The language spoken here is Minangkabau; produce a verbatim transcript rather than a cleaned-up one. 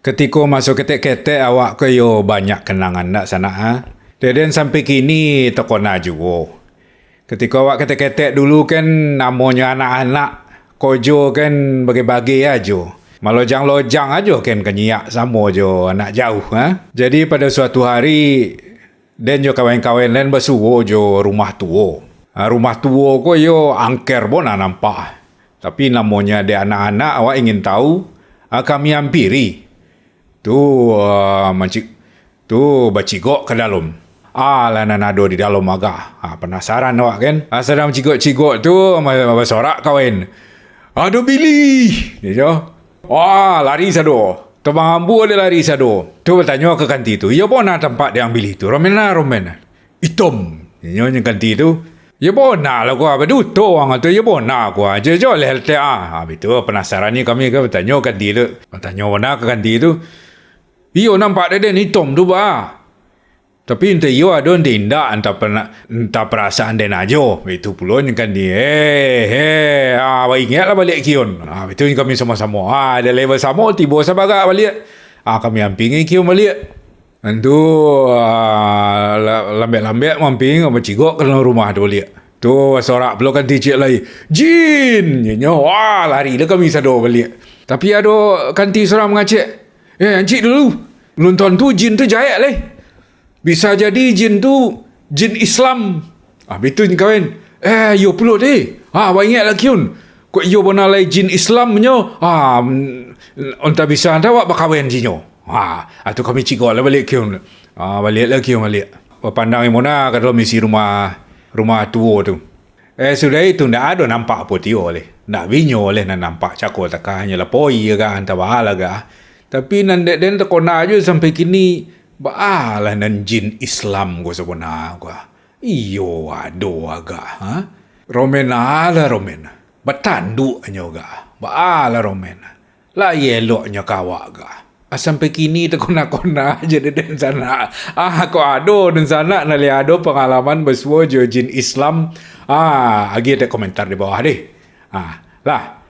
Katiko maso ketek-ketek awak ko yo banyak kenangan dak sanak, ha? Dek den sampai kini takona juo. Katiko awak ketek-ketek dulu kan namonyo anak-anak, kojo kan bage-bage ajo. Malojang-lojang ajo kan kanyiak samo jo anak jauah, ha? Jadi pado suatu hari, den jo kawan-kawan den basuo jo rumah tuo. Ha, rumah tuo ko yo angker bona nampak. Tapi namonyo dek anak-anak awak ingin tahu, ha, kami ampiri. Tu, ah, mancik-, tu bacigok ka dalam. Alah nan ado di dalam agak. Ha, panasaran awak kan? Ha, sadang cigok-cigok tu, ma-, basorak kawan. "Ado bili!" Iyo. Wah, lari sado. Tabang ambua dek lari sado. Tu batanyo ka kanti tu, "Iyo bona tampak dek ang bili tu, romen ah, romen?" "Itam." Inyo nyo kanti tu, "Iyo bona lah," kua, "baduto ang tu, iyo bona," kua, "jo, jo leh letek ah." Ha, bitu panasaran ni kami ka batanyo kanti tu. Batanyo bona ka kanti tu, "Iyo nampak dek den itam tu ba. Tapi entah iyo ado, entah indak, entah pernah, entah perasaan den ajo." Itu pulo nyo kanti, "Eh, eh, ah, baingek lah baliak kiun." Ah, itu kami samo-samo. Ah, ado lai basamo, tibo sabagak baliak. Ah, kami ampingi kiun baliak. Antu, ah, la-, lambek-lambek mampingi, bacigok ka dalam rumah tu baliak. Tu, sorak pulo kanti ciek lai, "Jin!" Nyo, wah, lari lah kami sado baliak. Tapi ado kanti surang mangacek, "Eh, ancik dulu. Belum tantu jin tu jahek lai. Bisa jadi jin tu jin Islam." Ah, bitu nyo kawan. "Eh, iyo pulo deh. Ha, baingek lah kiun. Kok iyo bona lai jin Islam nyo. Ha, mm, entah bisa entah awak bakawan jinyo." Ha, atu kami cigok lah baliak kiun. Ha, baliak lah kiun baliak. Bapandang mona ka dalam isi rumah, rumah tuo tu. Eh, sudah itu, ndak ado nampak apo tiyo leh. Ndak binyo leh nan nampak cako takah, hanyo lapoi agak, antah baa lah agak. Tapi nan dek den takona jo sampai kini, baa lah nan jin Islam ko sabana ko. Iyo, ado agak, ha? Romen alah romen. Batanduk nyo agak. Baa lah romen. Lai eloknyo ka awak agak. Ah, sampai kini takona-kona aja dek den sanak. Ah, kok ado den sanak, nan lai ado pangalaman basuo jo jin Islam. Ah, agiah dek komentar di bawah deh. Ah, lah.